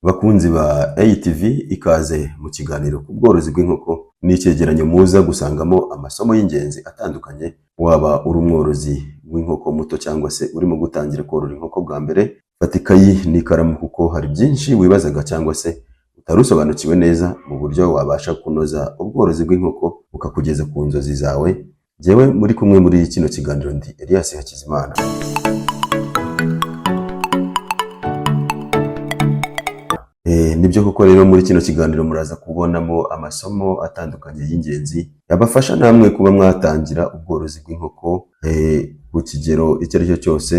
Bakunzi ba ATV, ikaze mu kiganiro ku bworozi bw'inkoko. Ni icyegeranyo muza gusangamo amasomo y'ingenzi atandukanye. Waba uri umworozi w'inkoko muto cyangwa se urimo gutangira korora inkoko bwa mbere, fata ikayi n'ikaramu kuko hari byinshi wibazaga cyangwa se utari usobanukiwe neza mu buryo wabasha kunoza ubworozi bw'inkoko bukakugeza ku nzozi zawe. Jyewe muri kumwe muri kino kiganiro ndi Elias Hakizimana. Nibyo koko rero, muri kino kiganiro muraza kubonamo amasomo atandukanye y'ingenzi yabafasha namwe kuba mwatangira ubworozi bw'inkoko ku kigero icyo ari cyo cyose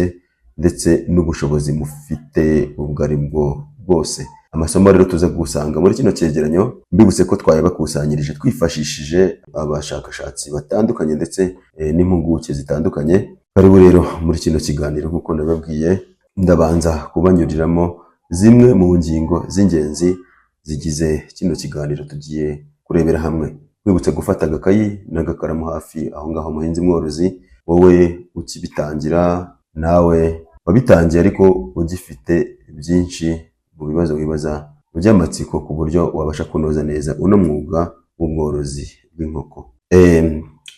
ndetse n'ubushobozi mufite ubwo ari bwo bwose. Amasomo rero tuza gusanga muri kino cyegeranyo, mbibutse ko twayabakusanyirije twifashishije abashakashatsi batandukanye ndetse n'impuguke zitandukanye. Karibu rero muri kino kiganiro. Nk'uko nababwiye, ndabanza kubanyuriramo zimwe mu ngingo z'ingenzi zigize kino kiganiro tugiye kurebera hamwe. Wibutse gufata agakayi n'agakaramu hafi aho ngaho, muhinzi mworozi, wowe ukibitangira, nawe wabitangiye ariko ugifite byinshi mu bibazo wibaza by'amatsiko ku buryo wabasha kunoza neza uno mwuga w'ubworozi bw'inkoko.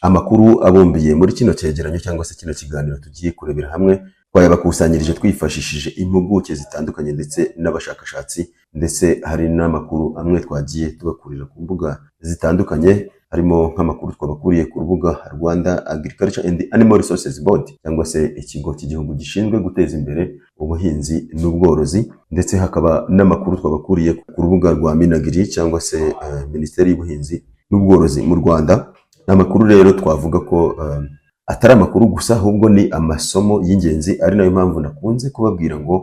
Amakuru abumbiye muri kino cyegeranyo cyangwa se kino kiganiro tugiye kurebera hamwe, twayabakusanyirije twifashishije impuguke zitandukanye ndetse n'abashakashatsi, ndetse hari n'amakuru amwe twagiye tubakurira ku mbuga zitandukanye, harimo nk'amakuru twabakuriye ku rubuga Rwanda Agriculture and Animal Resources Board cyangwa se ikigo cy'igihugu gishinzwe guteza imbere ubuhinzi n'ubworozi, ndetse hakaba n'amakuru twabakuriye ku rubuga rwa Minagri cyangwa se Minisiteri y'Ubuhinzi n'Ubworozi mu Rwanda. Ni amakuru rero twavuga ko atari amakuru gusa, ahubwo ni amasomo y'ingenzi, ari nayo mpamvu nakunze kubabwira ngo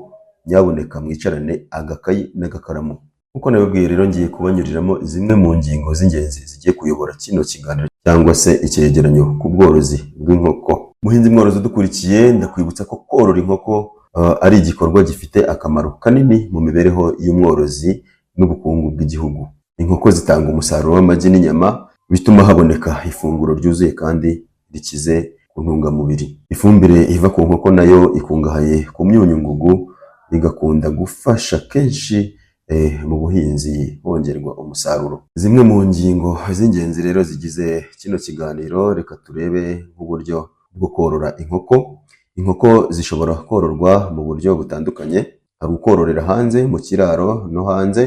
nyabuneka mwicarane agakayi n'agakaramu. Nk'uko nabibabwiye rero, ngiye kubanyuriramo zimwe mu ngingo z'ingenzi zigiye kuyobora kino kiganiro cyangwa se icyegeranyo ku bworozi bw'inkoko. Muhinzi mworozi udukurikiye, ndakwibutsa ko korora inkoko ari igikorwa gifite akamaro kanini mu mibereho y'umworozi n'ubukungu bw'igihugu. Inkoko zitanga umusaruro w'amagi n'inyama, bituma haboneka ifunguro ryuzuye kandi rikize ku ntungamubiri. Ifumbire iva ku nkoko nayo ikungahaye ku myunyungugu, igakunda gufasha kenshi mu buhinzi hongerwa umusaruro. Zimwe mu ngingo z'ingenzi rero zigize kino kiganiro, reka turebe nk'uburyo bwo korora inkoko. Inkoko zishobora kororwa mu buryo butandukanye. Hari ukororera hanze mu kiraro no hanze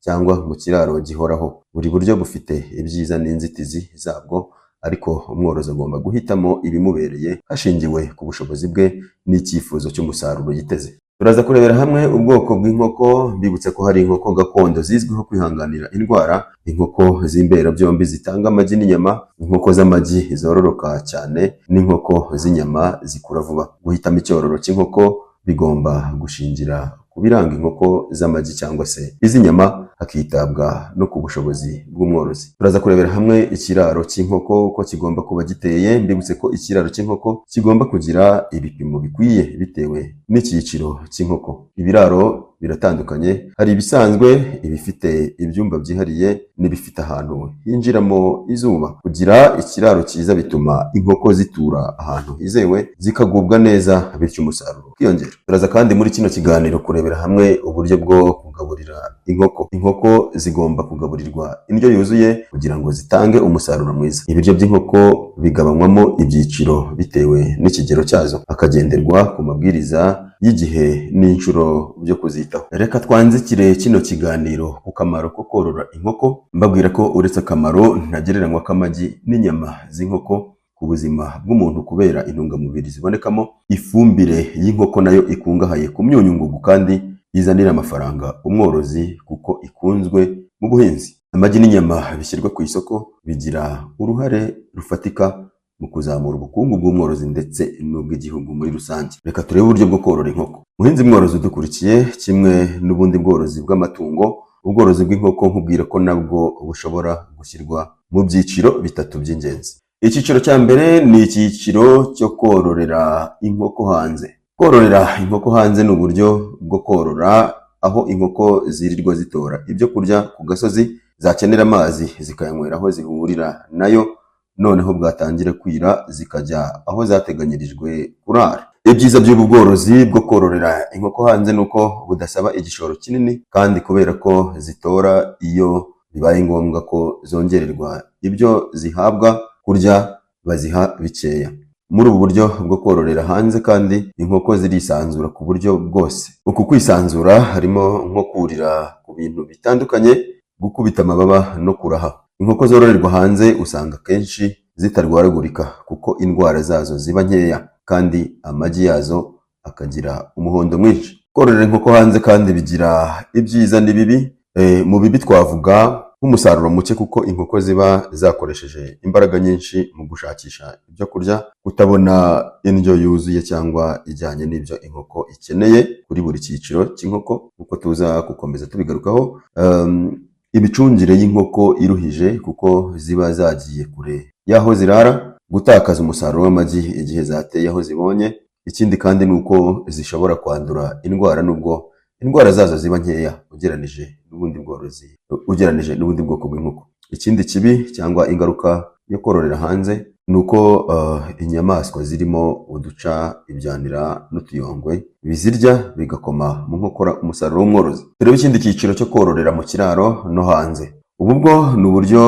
cyangwa mu kiraro gihoraho. Buri buryo bufite ibyiza n'inzitizi zabwo, ariko umworozi agomba guhitamo ibimubereye hashingiwe ku bushobozi bwe n'icyifuzo cy'umusaruro yiteze. Turaza kurebera hamwe ubwoko bw'inkoko. Mbibutse ko hari inkoko gakondo zizwiho kwihanganira indwara, inkoko z'imberabyombi zitanga amagi n'inyama, inkoko z'amagi zororoka cyane n'inkoko z'inyama zikura vuba. Guhitamo icyororo cy'inkoko bigomba gushingira ku biranga inkoko z'amagi cyangwa se iz'inyama, hakitabwa no ku bushobozi bw'umworozi. Turaza kurebera hamwe ikiraro cy'inkoko uko kigomba kuba giteye. Mbibutse ko ikiraro cy'inkoko kigomba kugira ibipimo bikwiye bitewe n'icyiciro cy'inkoko. Ibiraro biratandukanye: hari ibisanzwe, ibifite ibyumba byihariye n'ibifite ahantu hinjiramo izuba. Kugira ikiraro cyiza bituma inkoko zitura ahantu hizewe, zikagubwa neza, bityo umusaruro ukiyongera. Turaza kandi muri kino kiganiro kurebera hamwe uburyo bwo kugaburira inkoko. Inkoko zigomba kugaburirwa indyo yuzuye kugira ngo zitange umusaruro mwiza. Ibiryo by'inkoko bigabanywamo ibyiciro bitewe n'ikigero cyazo, hakagenderwa ku mabwiriza y'igihe n'inshuro byo kuzitaho. Reka twanzikire kino kiganiro ku kamaro ko korora inkoko, mbabwira ko uretse akamaro ntagereranywa k'amagi n'inyama z'inkoko ku buzima bw'umuntu kubera intungamubiri zibonekamo, ifumbire y'inkoko nayo ikungahaye ku myunyungugu kandi izanira amafaranga umworozi kuko ikunzwe mu buhinzi. Amagi n'inyama bishyirwa ku isoko bigira uruhare rufatika mu kuzamura ubukungu bw'umworozi ndetse n'ubw'igihugu muri rusange. Reka turebe uburyo bwo korora inkoko. Muhinzi mworozi udukurikiye, kimwe n'ubundi bworozi bw'amatungo, ubworozi bw'inkoko nkubwira ko nabwo bushobora gushyirwa mu byiciro bitatu by'ingenzi. Icyiciro cya mbere ni icyiciro cyo kororera inkoko hanze. Kororera inkoko hanze ni uburyo bwo korora aho inkoko zirirwa zitora ibyo kurya ku gasozi, zakenera amazi zikayanywera aho zihurira nayo, noneho bwatangira kwira zikajya aho zateganyirijwe kurara. Ibyiza by'ubu bworozi bwo kororera inkoko hanze ni uko budasaba igishoro kinini, kandi kubera ko zitora, iyo bibaye ngombwa ko zongererwa ibyo zihabwa kurya, baziha bikeya. Muri ubu buryo bwo kororera hanze kandi, inkoko zirisanzura ku buryo bwose. Uku kwisanzura harimo nko kurira ku bintu bitandukanye, gukubita amababa no kuraha. Inkoko zororerwa hanze usanga akenshi zitarwaragurika kuko indwara zazo ziba nkeya, kandi amagi yazo akagira umuhondo mwinshi. Kororera inkoko hanze kandi bigira ibyiza n'ibibi. Mu bibi twavuga nk'umusaruro muke, kuko inkoko ziba zakoresheje imbaraga nyinshi mu gushakisha ibyo kurya, kutabona indyo yuzuye cyangwa ijyanye n'ibyo inkoko ikeneye kuri buri cyiciro cy'inkoko, kuko tuza gukomeza tubigarukaho. Imicungire y'inkoko iruhije kuko ziba zagiye kure y'aho zirara, gutakaza umusaruro w'amagi igihe zateye aho zibonye. Ikindi kandi ni uko zishobora kwandura indwara, nubwo indwara zazo ziba nkeya ugereranije n'ubundi bworozi, ugereranije n'ubundi bwoko bw'inkoko. Ikindi kibi cyangwa ingaruka yo kororera hanze ni uko inyamaswa zirimo uduca, ibyanira n'utuyongwe bizirya, bigakoma mu nkokora umusaruro w'umworozi. Turebe ikindi cyiciro cyo kororera mu kiraro no hanze. Ubu bwo ni uburyo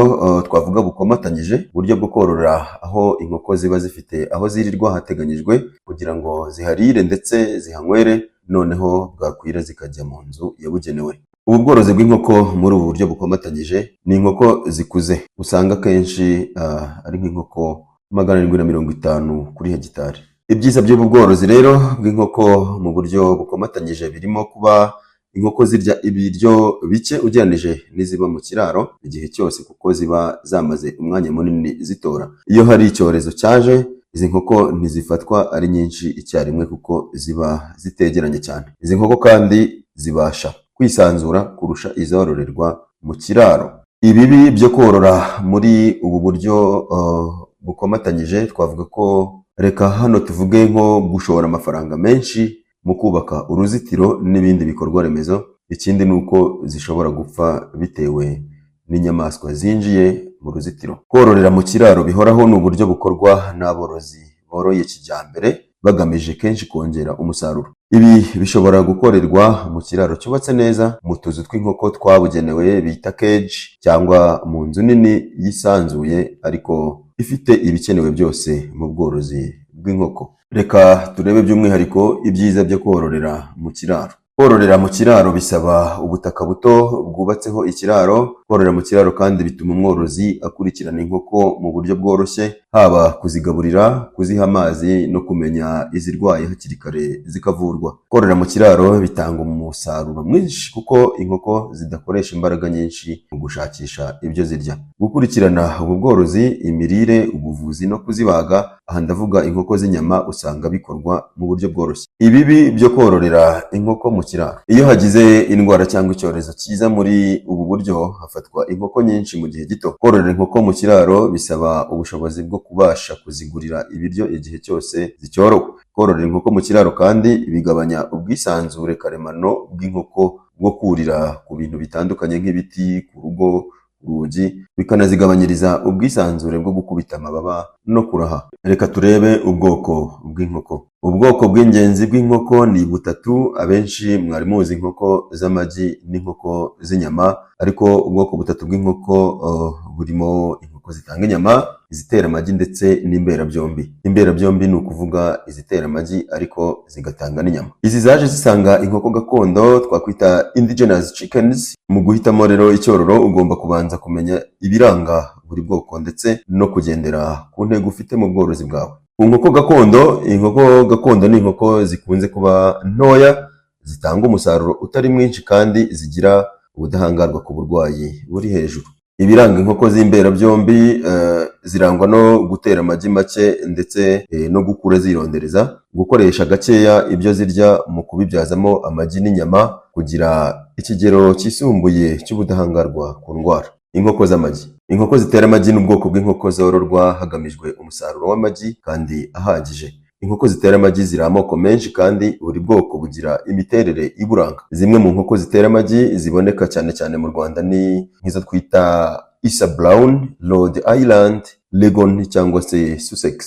twavuga bukomatanyije, uburyo bwo korora aho inkoko ziba zifite aho zirirwa hateganyijwe kugira ngo ziharire ndetse zihanywere, noneho bwakwira zikajya mu nzu yabugenewe. Ubu bworozi bw'inkoko muri ubu buryo bukomatanyije ni inkoko zikuze, usanga akenshi ari nk'inkoko 750 kuri hegitari. Ibyiza by'ubu bworozi rero bw'inkoko mu buryo bukomatanyije birimo kuba inkoko zirya ibiryo bike ugereranije n'iziba mu kiraro igihe cyose, kuko ziba zamaze umwanya munini zitora. Iyo hari icyorezo cyaje, izi nkoko ntizifatwa ari nyinshi icyarimwe kuko ziba zitegeranye cyane. Izi nkoko kandi zibasha kwisanzura kurusha izororerwa mu kiraro. Ibibi byo korora muri ubu buryo bukomatanyije twavuga ko, reka hano tuvuge nko gushora amafaranga menshi mu kubaka uruzitiro n'ibindi bikorwa remezo. Ikindi ni uko zishobora gupfa bitewe n'inyamaswa zinjiye mu ruzitiro. Kororera mu kiraro bihoraho ni uburyo bukorwa n'aborozi boroye kijyambere, bagamije kenshi kongera umusaruro. Ibi bishobora gukorerwa mu kiraro cyubatse neza, mu tuzu tw'inkoko twabugenewe bita cage, cyangwa mu nzu nini yisanzuye ariko ifite ibikenewe byose mu bworozi bw'inkoko. Reka turebe by'umwihariko ibyiza byo kororera mu kiraro. Kororera mu kiraro bisaba ubutaka buto bwubatseho ikiraro. Kororera mu kiraro kandi bituma umworozi akurikirana inkoko mu buryo bworoshye, haba kuzigaburira, kuziha amazi no kumenya izirwaye hakiri kare zikavurwa. Kororera mu kiraro bitanga umusaruro mwinshi kuko inkoko zidakoresha imbaraga nyinshi mu gushakisha ibyo zirya. Gukurikirana ubu bworozi, imirire, ubuvuzi no kuzibaga, aha ndavuga inkoko z'inyama, usanga bikorwa mu buryo bworoshye. Ibibi byo kororera inkoko mu kiraro: iyo hagize indwara cyangwa icyorezo kiza muri ubu buryo, hafatwa inkoko nyinshi mu gihe gito. Kororera inkoko mu kiraro bisaba ubushobozi bwo kubasha kuzigurira ibiryo igihe cyose zicyorowe. Kororera inkoko mu kiraro kandi bigabanya ubwisanzure karemano bw'inkoko bwo kurira ku bintu bitandukanye nk'ibiti, ku rugo, ku rugi, bikanazigabanyiriza ubwisanzure bwo gukubita amababa no kuraha. Reka turebe ubwoko bw'inkoko. Ubwoko bw'ingenzi bw'inkoko ni butatu. Abenshi mwari muzi inkoko z'amagi n'inkoko z'inyama, ariko ubwoko butatu bw'inkoko burimo inkoko zitanga inyama, izitera amagi ndetse n'imberabyombi. Imberabyombi ni ukuvuga izitera amagi ariko zigatanga n'inyama. Izi zaje zisanga inkoko gakondo twakwita indigenous chickens. Mu guhitamo rero icyororo, ugomba kubanza kumenya ibiranga buri bwoko ndetse no kugendera ku ntego ufite mu bworozi bwawe. Ku nkoko gakondo, inkoko gakondo ni inkoko zikunze kuba ntoya, zitanga umusaruro utari mwinshi kandi zigira ubudahangarwa ku burwayi buri hejuru. Ibiranga inkoko z'imberabyombi, zirangwa no gutera amagi make ndetse no gukura zirondereza, gukoresha gakeya ibyo zirya mu kubibyazamo amagi n'inyama, kugira ikigero cyisumbuye cy'ubudahangarwa ku ndwara. Inkoko z'amagi: inkoko zitera amagi ni ubwoko bw'inkoko zororwa hagamijwe umusaruro w'amagi kandi ahagije. Inkoko zitera amagi ziri amoko menshi kandi buri bwoko bugira imiterere iburanga. Zimwe mu nkoko zitera amagi ziboneka cyane cyane mu Rwanda ni nk'izo twita Isa Brown, Rhode Island, Leghorn cyangwa se Sussex.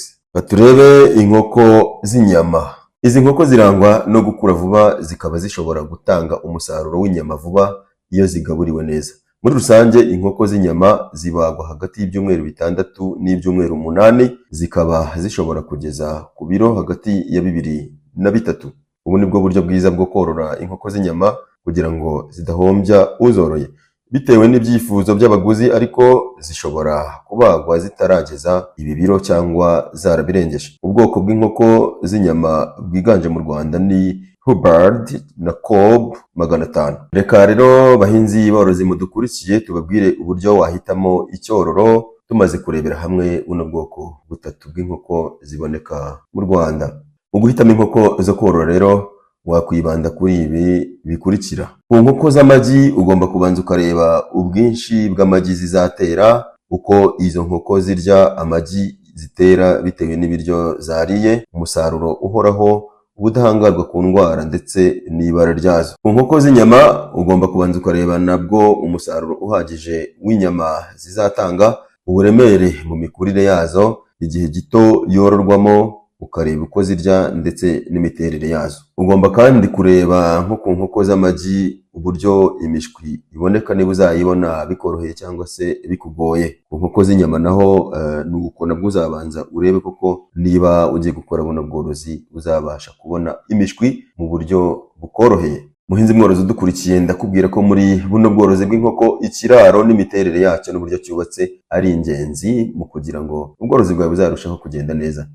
Turebe inkoko z'inyama. Izi nkoko zirangwa no gukura vuba, zikaba zishobora gutanga umusaruro w'inyama vuba iyo zigaburiwe neza. Muri rusange, inkoko z'inyama zibagwa hagati y'ibyumweru 6 n'ibyumweru 8, zikaba zishobora kugeza ku biro hagati ya 2 na 3. Ubu ni bwo buryo bwiza bwo korora inkoko z'inyama kugira ngo zidahombya uzoroye. Bitewe n'ibyifuzo by'abaguzi ariko, zishobora kubagwa zitarageza ibi biro cyangwa zarabirengeje. Ubwoko bw'inkoko z'inyama bwiganje mu Rwanda ni Hubbard na Cobb 500. Reka rero, bahinzi borozi mudukurikiye, tubabwire uburyo wahitamo icyororo tumaze kurebera hamwe buno bwoko butatu bw'inkoko ziboneka mu Rwanda. Mu guhitamo inkoko zo korora rero, wakwibanda kuri ibi bikurikira. Ku nkoko z'amagi, ugomba kubanza ukareba ubwinshi bw'amagi zizatera, uko izo nkoko zirya amagi zitera bitewe n'ibiryo zariye, umusaruro uhoraho, ubudahangarwa ku ndwara ndetse n'ibara ryazo. Ku nkoko z'inyama, ugomba kubanza ukareba nabwo umusaruro uhagije w'inyama zizatanga, uburemere mu mikurire yazo, igihe gito yororwamo, ukareba uko zirya ndetse n'imiterere yazo. Ugomba kandi kureba nko ku nkoko z'amagi uburyo imishwi iboneka, niba uzayibona bikoroheye cyangwa se bikugoye. Ku nkoko z'inyama naho ni uko, nabwo uzabanza urebe koko niba ugiye gukora buno bworozi uzabasha kubona imishwi mu buryo bukoroheye. Muhinzi mworozi udukurikiye, ndakubwira ko muri buno bworozi bw'inkoko ikiraro n'imiterere yacyo n'uburyo cyubatse ari ingenzi mu kugira ngo ubworozi bwawe buzarusheho kugenda neza.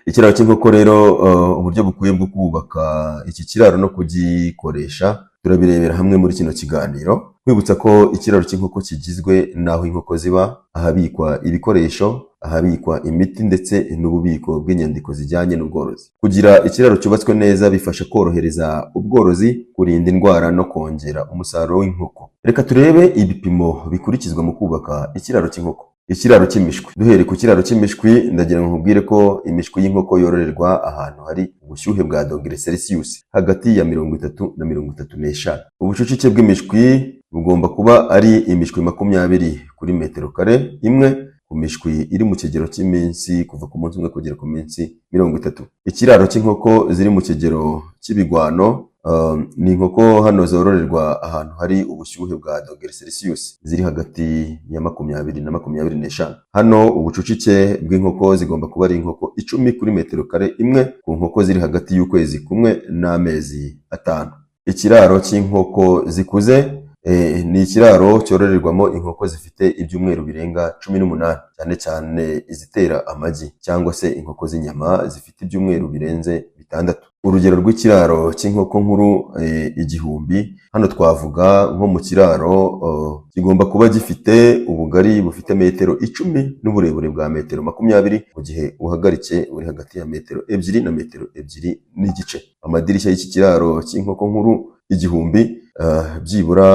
Ikiraro cy'inkoko rero, uburyo bukwiye bwo kubaka iki kiraro no kugikoresha turabirebera hamwe muri kino kiganiro. Kwibutsa ko ikiraro cy'inkoko kigizwe n'aho inkoko ziba, ahabikwa ibikoresho, ahabikwa imiti ndetse n'ububiko bw'inyandiko zijyanye n'ubworozi. Kugira ikiraro cyubatswe neza bifasha korohereza ubworozi, kurinda indwara no kongera umusaruro w'inkoko. Reka turebe ibipimo bikurikizwa mu kubaka ikiraro cy'inkoko. Ikiraro cy'imishwi. Duhereye ku kiraro cy'imishwi, ndagira ngo nkubwire ko imishwi y'inkoko yororerwa ahantu hari ubushyuhe bwa dogere Celsius hagati ya 30 na 35. Ubucucike bw'imishwi bugomba kuba ari imishwi 20 kuri metero kare imwe, ku mishwi iri mu kigero cy'iminsi kuva ku munsi umwe kugera ku minsi 30. Ikiraro cy'inkoko ziri mu kigero cy'ibigwano, ni inkoko hano zororerwa ahantu hari ubushyuhe bwa dogere Celsius ziri hagati ya 20 na 25. Hano ubucucike bw'inkoko zigomba kuba ari inkoko 10 kuri metero kare imwe, ku nkoko ziri hagati y'ukwezi kumwe n'amezi 5. Ikiraro cy'inkoko zikuze ni ikiraro cyororerwamo inkoko zifite ibyumweru birenga 18, cyane cyane izitera amagi cyangwa se inkoko z'inyama zifite ibyumweru birenze 6. Urugero rw'ikiraro cy'inkoko nkuru 1000, hano twavuga nko mu kiraro kigomba kuba gifite ubugari bufite metero 10 n'uburebure bwa metero 20, mu gihe ubuhagarike buri hagati ya metero 2 na metero 2.5. Amadirishya y'iki kiraro cy'inkoko nkuru 1000, byibura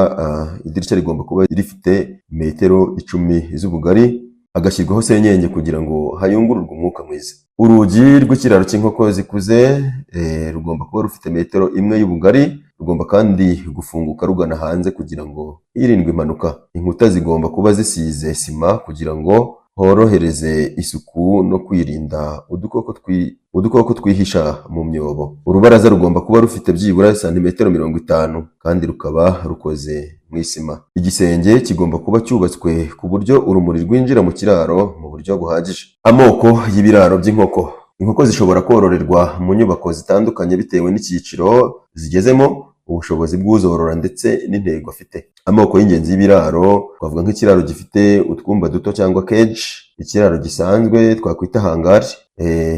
idirishya rigomba kuba rifite metero 10 z'ubugari, hagashyirwaho senyenge kugira ngo hayungururwe umwuka mwiza. Urugi rw'ikiraro cy'inkoko zikuze rugomba kuba rufite metero 1 y'ubugari, rugomba kandi gufunguka rugana hanze kugira ngo hirindwe impanuka. Inkuta zigomba kuba zisize sima kugira ngo horohereze isuku no kwirinda udukoko twihisha mu myobo. Urubaraza rugomba kuba rufite byibura santimetero 50 kandi rukaba rukoze mu isima. Igisenge kigomba kuba cyubatswe ku buryo urumuri rwinjira mu kiraro mu buryo buhagije. Amoko y'ibiraro by'inkoko. Inkoko zishobora kororerwa mu nyubako zitandukanye bitewe n'icyiciro zigezemo, ubushobozi bw'uzorora ndetse n'intego afite. Amoko y'ingenzi y'ibiraro twavuga nk'ikiraro gifite utwumba duto cyangwa cage, ikiraro gisanzwe twakwita hangari.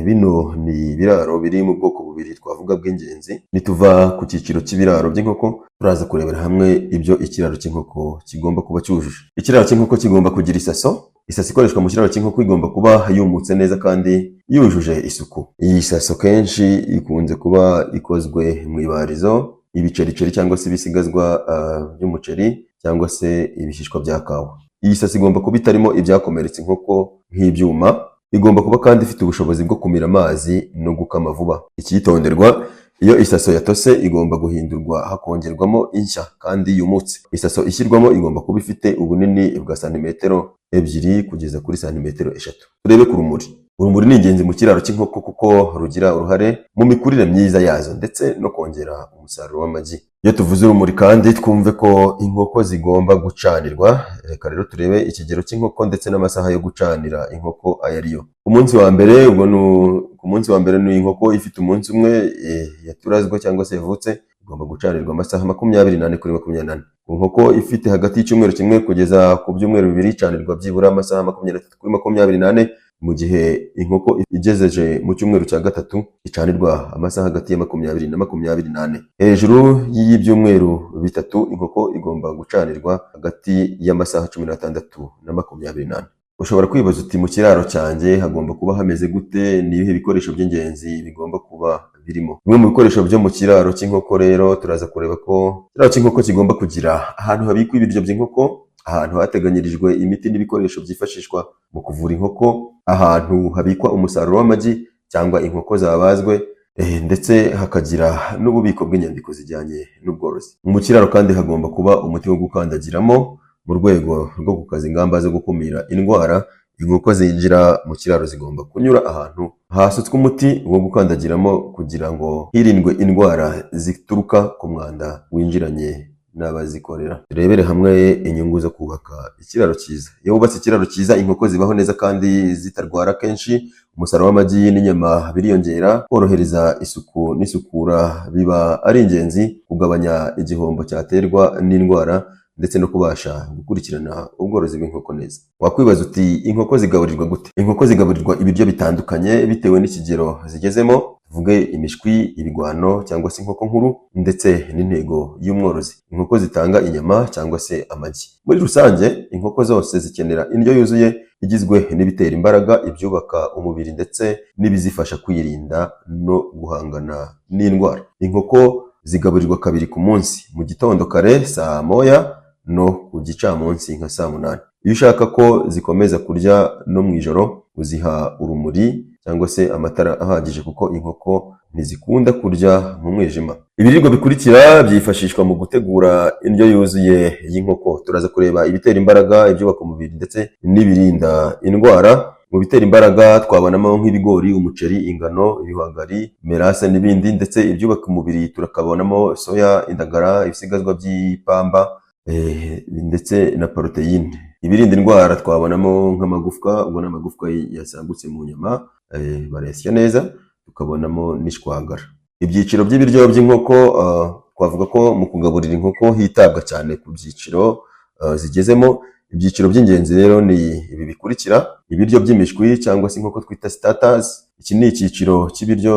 Bino ni ibiraro biri mu bwoko bubiri twavuga bw'ingenzi. Nituva ku cyiciro cy'ibiraro by'inkoko, turaza kurebera hamwe ibyo ikiraro cy'inkoko kigomba kuba cyujuje. Ikiraro cy'inkoko kigomba kugira isaso. Isaso ikoreshwa mu kiraro cy'inkoko igomba kuba yumutse neza kandi yujuje isuku. Iyi saso kenshi ikunze kuba ikozwe mu ibarizo, ibicericeri cyangwa se ibisigazwa by'umuceri cyangwa se ibishishwa bya kawa. Iyi saso igomba kuba itarimo ibyakomeretsa inkoko nk'ibyuma. Igomba kuba kandi ifite ubushobozi bwo kumira amazi no gukama vuba. Icyitonderwa: iyo isaso yatose igomba guhindurwa hakongerwamo inshya kandi yumutse. Isaso ishyirwamo igomba kuba ifite ubunini bwa santimetero 2 kugeza kuri santimetero 3. Turebe ku rumuri. Urumuri ni ingenzi mu kiraro cy'inkoko kuko rugira uruhare mu mikurire myiza yazo ndetse no kongera umusaruro w'amagi. Iyo tuvuze urumuri kandi twumve ko inkoko zigomba gucanirwa. Reka rero turebe ikigero cy'inkoko ndetse n'amasaha yo gucanira inkoko ayo ariyo. Ku munsi wa mbere, ubwo ku munsi wa mbere ni inkoko ifite umunsi umwe yaturazwe cyangwa se yavutse, igomba gucanirwa amasaha 24 kuri 24. Ku nkoko ifite hagati y'icyumweru kimwe kugeza ku byumweru 2, icanirwa byibura amasaha 23 kuri 24, mu gihe inkoko igejeje mu cyumweru cya gatatu icanirwa amasaha hagati ya 20 na 24. Hejuru y'ibyumweru 3 inkoko igomba gucanirwa hagati y'amasaha 16 na 24. Ushobora kwibaza uti mu kiraro cyanjye hagomba kuba hameze gute? Ni ibihe bikoresho by'ingenzi bigomba kuba birimo? Bimwe mu bikoresho byo mu kiraro cy'inkoko rero, turaza kureba ko ikiraro cy'inkoko kigomba kugira ahantu habikwa ibiryo by'inkoko, ahantu hateganyirijwe imiti n'ibikoresho byifashishwa mu kuvura inkoko, ahantu habikwa umusaruro w'amagi cyangwa inkoko zabazwe, ndetse hakagira n'ububiko bw'inyandiko zijyanye n'ubworozi. Mu kiraro kandi hagomba kuba umuti wo gukandagiramo mu rwego rwo gukaza ingamba zo gukumira indwara. Inkoko zinjira mu kiraro zigomba kunyura ahantu hasutswe umuti wo gukandagiramo kugira ngo hirindwe indwara zituruka ku mwanda winjiranye n'abazikorera. Turebere hamwe inyungu zo kubaka ikiraro cyiza. Iyo wubatse ikiraro cyiza, inkoko zibaho neza kandi zitarwara kenshi, umusaruro w'amagi n'inyama biriyongera, korohereza isuku n'isukura biba ari ingenzi, kugabanya igihombo cyaterwa n'indwara ndetse no kubasha gukurikirana ubworozi bw'inkoko neza. Wakwibaza uti inkoko zigaburirwa gute? Inkoko zigaburirwa ibiryo bitandukanye bitewe n'ikigero zigezemo, tuvuge imishwi, ibigwano cyangwa se inkoko nkuru, ndetse n'intego y'umworozi. Inkoko zitanga inyama cyangwa se amagi. Muri rusange inkoko zose zikenera indyo yuzuye igizwe n'ibitera imbaraga, ibyubaka umubiri ndetse n'ibizifasha kwirinda no guhangana n'indwara. Inkoko zigaburirwa kabiri ku munsi, mu gitondo kare saa 1 no ku gicamunsi nka saa 8. Iyo ushaka ko zikomeza kurya no mu ijoro, uziha urumuri cyangwa se amatara ahagije kuko inkoko ntizikunda kurya mu mwijima. Ibiribwa bikurikira byifashishwa mu gutegura indyo yuzuye y'inkoko. Turaza kureba ibitera imbaraga, ibyubaka umubiri ndetse n'ibirinda indwara. Mu bitera imbaraga twabonamo nk'ibigori, umuceri, ingano, ibihwagari, merase n'ibindi, ndetse ibyubaka umubiri turakabonamo soya, indagara, ibisigazwa by'ipamba ndetse na poroteyine. Ibirinda indwara twabonamo nk'amagufwa, ubwo ni amagufwa yasagutse mu nyama, barayasya neza, tukabonamo n'ishwagara. Ibyiciro by'ibiryo by'inkoko, twavuga ko mu kugaburira inkoko hitabwa cyane ku byiciro zigezemo. Ibyiciro by'ingenzi rero ni ibi bikurikira: ibiryo by'imishwi cyangwa se inkoko twita starters. Iki ni icyiciro cy'ibiryo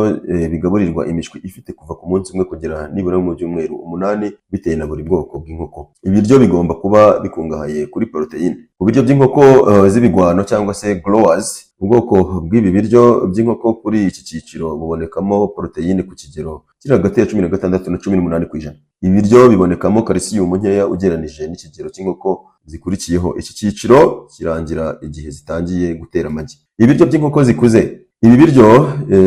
bigaburirwa imishwi ifite kuva ku munsi umwe kugera nibura mu byumweru 8, bitewe na buri bwoko bw'inkoko. Ibiryo bigomba kuba bikungahaye kuri poroteyine. Ku biryo by'inkoko z'ibigwano cyangwa se growers, ubwoko bw'ibi biryo by'inkoko kuri iki cyiciro bubonekamo poroteyine ku kigero kiri hagati ya 16 na 18%. Ibi biryo bibonekamo kalisiyumu nkeya ugereranije n'ikigero cy'inkoko zikurikiyeho. Iki cyiciro kirangira igihe zitangiye gutera amagi. Ibiryo by'inkoko zikuze, ibi biryo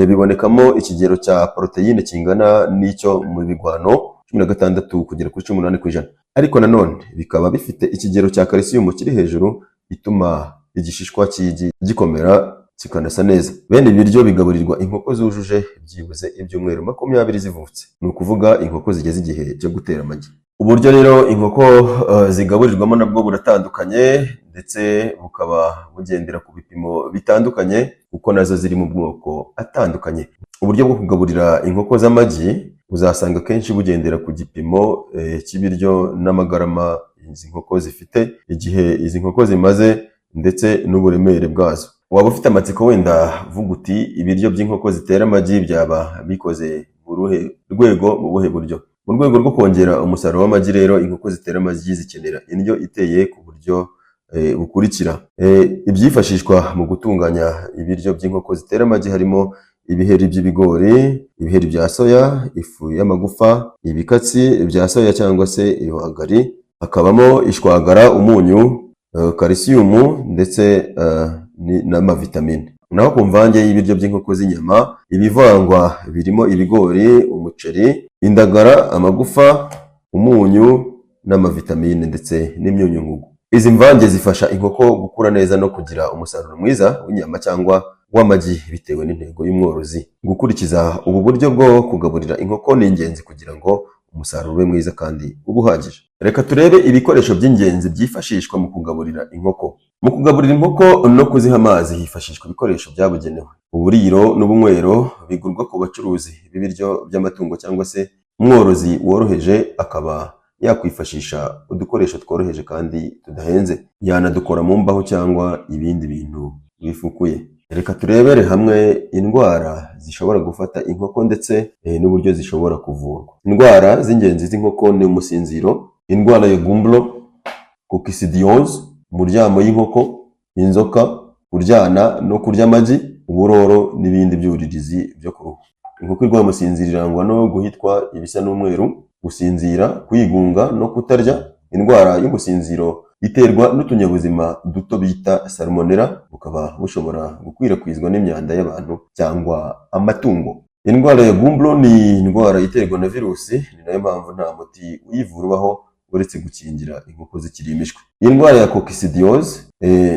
bibonekamo ikigero cya poroteyine kingana n'icyo mu bigwano, 16 kugera kuri 18%, ariko nanone bikaba bifite ikigero cya kalisiyumu kiri hejuru ituma igishishwa cy'igi gikomera kikanasa neza. Bene ibi biryo bigaburirwa inkoko zujuje byibuze ibyumweru 20 zivutse, ni ukuvuga inkoko zigeze igihe cyo gutera amagi. Uburyo rero inkoko zigaburirwamo nabwo buratandukanye ndetse bukaba bugendera ku bipimo bitandukanye kuko nazo ziri mu bwoko atandukanye. Uburyo bwo kugaburira inkoko z'amagi uzasanga akenshi bugendera ku gipimo cy'ibiryo n'amagarama izi nkoko zifite, igihe izi nkoko zimaze ndetse n'uburemere bwazo. Waba ufite amatsiko wenda vuga uti ibiryo by'inkoko zitera amagi byaba bikoze mu ruhe rwego, mu buhe buryo? Mu rwego rwo kongera umusaruro w'amagi rero, inkoko zitera amagi zikenera indyo iteye ku buryo bukurikira. Ibyifashishwa mu gutunganya ibiryo by'inkoko zitera amagi harimo ibiheri by'ibigori, ibiheri bya soya, ifu y'amagufa, ibikatsi bya soya cyangwa se ibihwagari, hakabamo ishwagara, umunyu, kalisiyumu ndetse n'amavitamine. Naho ku mvange y'ibiryo by'inkoko z'inyama, ibivangwa birimo ibigori, umuceri, indagara, amagufa, umunyu n'amavitamine ndetse n'imyunyungugu. Izi mvange zifasha inkoko gukura neza no kugira umusaruro mwiza w'inyama cyangwa w'amagi. w'amagi bitewe n'intego y'umworozi. Gukurikiza ubu buryo bwo kugaburira inkoko ni ingenzi kugira ngo umusaruro ube mwiza kandi ube uhagije. Reka turebe ibikoresho by'ingenzi byifashishwa mu kugaburira inkoko. Mu kugaburira inkoko no kuziha amazi hifashishwa ibikoresho byabugenewe. Uburiro n'ubunywero bigurwa ku bacuruzi b'ibiryo by'amatungo, cyangwa se umworozi woroheje akaba yakwifashisha udukoresho tworoheje kandi tudahenze. Yanadukora mu mbaho cyangwa ibindi bintu bifukuye. Reka turebere hamwe indwara zishobora gufata inkoko ndetse n'uburyo zishobora kuvurwa. Indwara z'ingenzi z'inkoko ni umusinziro, indwara ya Gumboro, coccidiosis, umuryamo y'inkoko, inzoka, kuryana no kurya amagi, uburoro n'ibindi byuririzi byo ku ruhu. Inkoko irwaye umusinziro irangwa no guhitwa ibisa n'umweru, gusinzira, kwigunga no kutarya. Indwara y'umusinziro iterwa n'utunyabuzima duto bita salmonella, bukaba bushobora gukwirakwizwa n'imyanda y'abantu cyangwa amatungo. Indwara ya Gumboro ni indwara iterwa na virusi, ni nayo mpamvu nta muti uyivura ubaho uretse gukingira inkoko zikiri imishwi. Indwara ya coccidiosis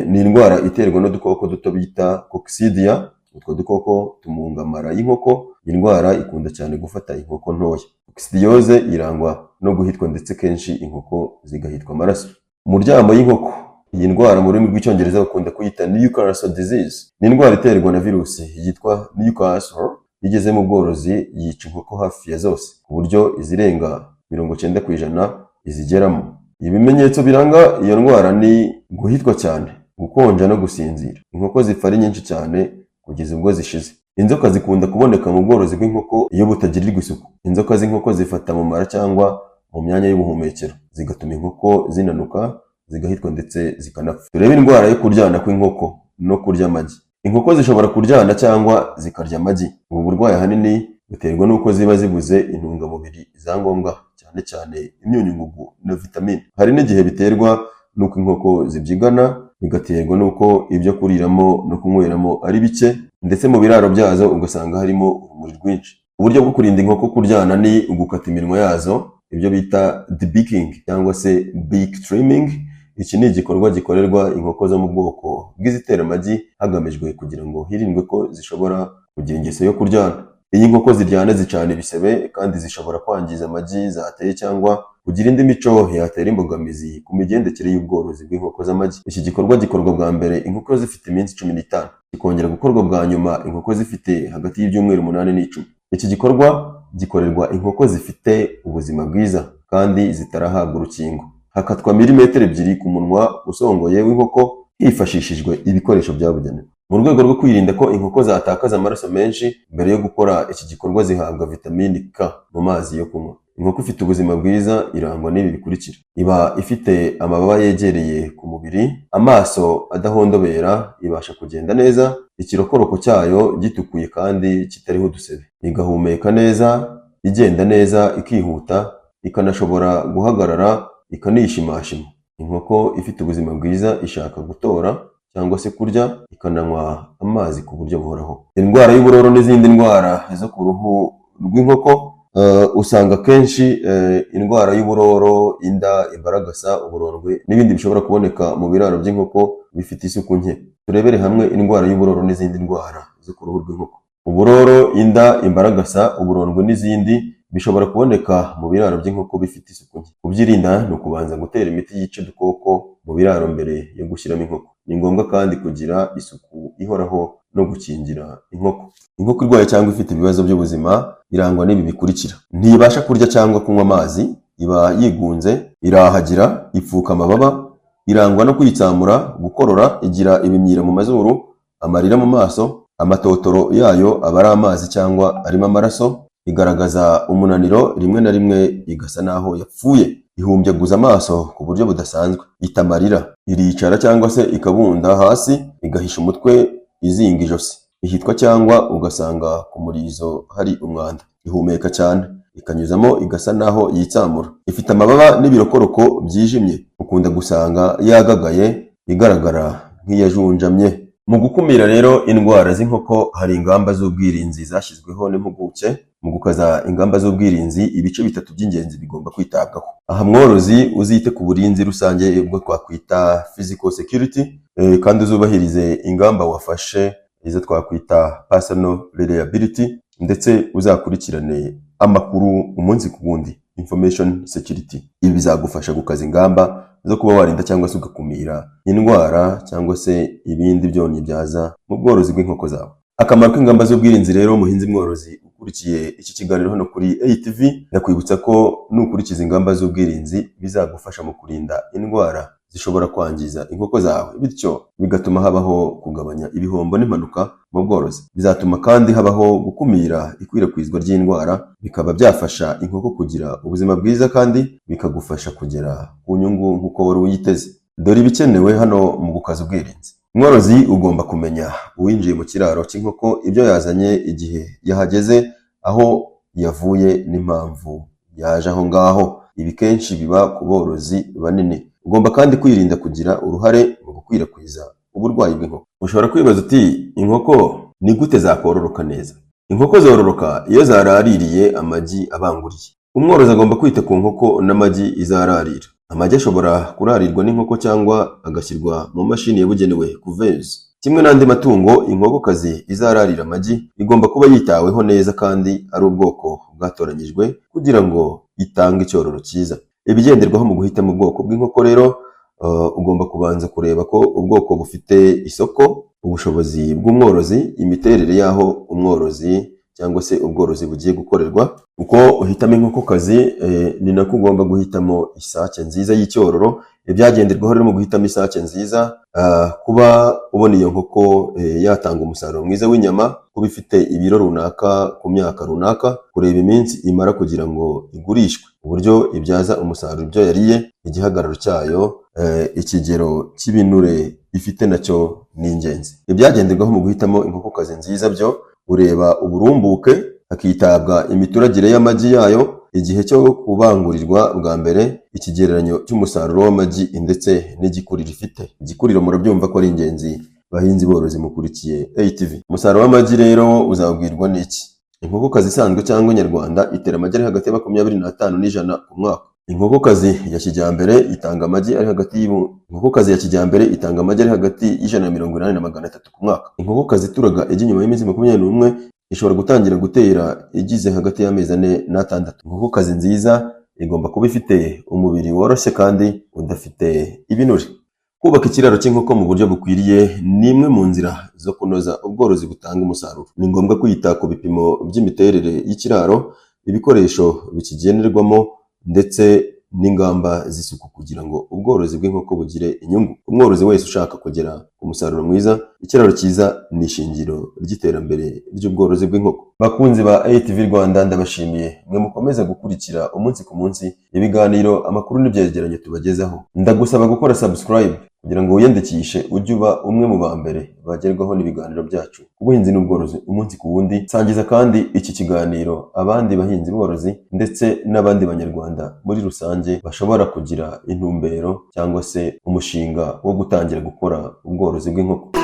ni indwara iterwa n'udukoko duto bita coccidia. Utwo dukoko tumunga amara y'inkoko. Iyi ndwara ikunda cyane gufata inkoko ntoya. Coccidiose irangwa no guhitwa, ndetse kenshi inkoko zigahitwa amaraso. Umuryamo y'inkoko, iyi ndwara mu rurimi rw'Icyongereza bakunda kuyita Newcastle disease. Ni indwara iterwa na virusi yitwa Newcastle. Iyo igeze mu bworozi yica inkoko hafi ya zose, ku buryo izirenga 90% izigeramo. Ibimenyetso biranga iyo ndwara ni guhitwa cyane, gukonja no gusinzira. Inkoko zipfa ari nyinshi cyane kugeza ubwo zishize. Inzoka zikunda kuboneka mu bworozi bw'inkoko iyo butagirirwa isuku. Inzoka z'inkoko zifata mu mara cyangwa mu myanya y'ubuhumekero, zigatuma inkoko zinanuka, zigahitwa ndetse zikanapfa. Turebe indwara yo kuryana kw'inkoko no kurya amagi. Inkoko zishobora kuryana cyangwa zikarya amagi. Ubu burwayi ahanini buterwa n'uko ziba zibuze intungamubiri za ngombwa, cyane cyane imyunyungugu na vitamine. Hari n'igihe biterwa n'uko inkoko zibyigana, bigaterwa n'uko ibyo kuriramo no kunyweramo ari bike, ndetse mu biraro byazo ugasanga harimo urumuri rwinshi. Uburyo bwo kurinda inkoko kuryana ni ugukata iminwa yazo, ibyo bita debeaking cyangwa se beak trimming. Iki ni igikorwa gikorerwa inkoko zo mu bwoko bw'izitera amagi, hagamijwe kugira ngo hirindwe ko zishobora kugira ingeso yo kuryana. Iyo inkoko ziryana zicana ibisebe, kandi zishobora kwangiza amagi zateye cyangwa kugira indi mico yatera imbogamizi ku migendekere y'ubworozi bw'inkoko z'amagi. Iki gikorwa gikorwa bwa mbere inkoko zifite iminsi 15, kikongera gukorwa bwa nyuma inkoko zifite hagati y'ibyumweru 8 n'10. Iki gikorwa gikorerwa inkoko zifite ubuzima bwiza kandi zitarahabwa urukingo. Hakatwa milimetero 2 ku munwa usongoye w'inkoko hifashishijwe ibikoresho byabugenewe. Mu rwego rwo kwirinda ko inkoko zatakaza amaraso menshi, mbere yo gukora iki gikorwa zihabwa vitamini K mu mazi yo kunywa. Inkoko ifite ubuzima bwiza irangwa n'ibi bikurikira: iba ifite amababa yegereye ku mubiri, amaso adahondobera, ibasha kugenda neza, ikirokoroko cyayo gitukuye kandi kitariho udusebe, igahumeka neza, igenda neza, ikihuta, ikanashobora guhagarara, ikanishimashima. Inkoko ifite ubuzima bwiza ishaka gutora cyangwa se kurya, ikananywa amazi ku buryo buhoraho. Indwara y'uburoro n'izindi ndwara zo ku ruhu rw'inkoko, usanga akenshi indwara y'uburoro, inda, imbaragasa, uburondwe n'ibindi bishobora kuboneka mu biraro by'inkoko bifite isuku nke. Turebere hamwe indwara y'uburoro n'izindi ndwara zo ku ruhu rw'inkoko. Uburoro, inda, imbaragasa, uburondwe n'izindi bishobora kuboneka mu biraro by'inkoko bifite isuku nke. Kubyirinda ni ukubanza gutera imiti yica udukoko mu biraro mbere yo gushyiramo inkoko. Ni ngombwa kandi kugira isuku ihoraho no gukingira inkoko. Inkoko irwaye cyangwa ifite ibibazo by'ubuzima irangwa n'ibi bikurikira: ntibasha kurya cyangwa kunywa amazi, iba yigunze, irahagira, ipfuka amababa, irangwa no kwitsamura, gukorora, igira ibimyira mu mazuru, amarira mu maso, amatotoro yayo aba ari amazi cyangwa arimo amaraso, igaragaza umunaniro, rimwe na rimwe igasa naho yapfuye, ihumbyaguza amaso ku buryo budasanzwe, ita amarira, iricara cyangwa se ikabunda hasi, igahisha umutwe izinga ijosi, ihitwa cyangwa ugasanga ku murizo hari umwanda, ihumeka cyane, ikanyuzamo igasa naho yitsamura, ifite amababa n'ibirokoroko byijimye, ukunda gusanga yagagaye, igaragara nk'iyajunjamye. Mu gukumira rero indwara z'inkoko hari ingamba z'ubwirinzi zashyizweho n'impuguke. Mu gukaza ingamba z'ubwirinzi, ibice bitatu by'ingenzi bigomba kwitabwaho. Aha mworozi uzite ku burinzi rusange, ubwo twakwita physical security, kandi uzubahirize ingamba wafashe. izo twakwita personal reliability, ndetse uzakurikirane amakuru umunsi ku wundi, information security. Ibi bizagufasha gukaza ingamba zo kuba warinda cyangwa se ugakumira indwara cyangwa se ibindi byonnyi byaza mu bworozi bw'inkoko zawe. Akamaro k'ingamba z'ubwirinzi rero, muhinzi mworozi ukurikiye iki kiganiro hano kuri ATV, ndakwibutsa ko nukurikiza ingamba z'ubwirinzi bizagufasha mu kurinda indwara zishobora kwangiza inkoko zawe, bityo bigatuma habaho kugabanya ibihombo n'impanuka mu bworozi. Bizatuma kandi habaho gukumira ikwirakwizwa ry'indwara, bikaba byafasha inkoko kugira ubuzima bwiza kandi bikagufasha kugera ku nyungu nk'uko wari uyiteze. Dore ibikenewe hano mu gukaza ubwirinzi. Mworozi, ugomba kumenya uwinjiye mu kiraro cy'inkoko, ibyo yazanye, igihe yahageze, aho yavuye n'impamvu yaje aho ngaho. Ibi kenshi biba ku borozi banini. Ugomba kandi kwirinda kugira uruhare mu gukwirakwiza uburwayi bw'inkoko. Ushobora kwibaza uti: "Inkoko ni gute zakororoka neza?" Inkoko zororoka iyo zaraririye amagi abanguriye. Umworozi agomba kwita ku nkoko n'amagi izararira. Amagi ashobora kurarirwa n'inkoko cyangwa agashyirwa mu mashini yabugenewe, couveuse. Kimwe n'andi matungo, inkokokazi izararira amagi igomba kuba yitaweho neza kandi ari ubwoko bwatoranyijwe kugira ngo itange icyororo cyiza. Ibigenderwaho mu guhitamo ubwoko bw'inkoko rero, ugomba kubanza kureba ko ubwoko bufite isoko, ubushobozi bw'umworozi, imiterere y'aho umworozi cyangwa se ubworozi bugiye gukorerwa. Uko uhitamo inkokokazi ni nako ugomba guhitamo isake nziza y'icyororo. Ibyagenderwaho rero mu guhitamo isake nziza, kuba ubona iyo nkoko yatanga umusaruro mwiza w'inyama, kuba ifite ibiro runaka ku myaka runaka, kureba iminsi imara kugira ngo igurishwe, uburyo ibyaza umusaruro ibyo yariye, igihagararo cyayo, ikigero cy'ibinure ifite nacyo ni ingenzi. Ibyagenderwaho mu guhitamo inkokokazi nziza byo, ureba uburumbuke, hakitabwa imituragire y'amagi yayo, igihe cyo kubangurirwa bwa mbere, ikigereranyo cy'umusaruro w'amagi ndetse n'igikuriro ifite. Igikuriro murabyumva ko ari ingenzi, bahinzi borozi mukurikiye ATV. Umusaruro w'amagi rero uzabwirwa n'iki? Inkokokazi isanzwe cyangwa inyarwanda itera amagi ari hagati ya 25 n'100 ku mwaka. Inkokokazi ya kijyambere itanga amagi ari hagati y'180 na 300 ku mwaka. Inkokokazi ituraga igi nyuma y'iminsi 21 ishobora gutangira gutera igize hagati y'amezi 4 n'6. Inkokokazi nziza igomba kuba ifite umubiri woroshye kandi udafite ibinure. Kubaka ikiraro cy'inkoko mu buryo bukwiriye ni imwe mu nzira zo kunoza ubworozi butanga umusaruro. Ni ngombwa kwita ku bipimo by'imiterere y'ikiraro, ibikoresho bikigenerwamo ndetse n'ingamba z'isuku kugira ngo ubworozi bw'inkoko bugire inyungu. Umworozi wese ushaka kugera ku musaruro mwiza, ikiraro cyiza ni ishingiro ry'iterambere ry'ubworozi bw'inkoko. Bakunzi ba ATV Rwanda, ndabashimiye mwe mukomeza gukurikira umunsi ku munsi ibiganiro, amakuru n'ibyegeranyo tubagezaho. Ndagusaba gukora subscribe kugira ngo wiyandikishe, ujye uba umwe mu ba mbere bagerwaho n'ibiganiro byacu ku buhinzi n'ubworozi umunsi ku wundi. Sangiza kandi iki kiganiro abandi bahinzi borozi ndetse n'abandi banyarwanda muri rusange bashobora kugira intumbero cyangwa se umushinga wo gutangira gukora ubworozi bw'inkoko.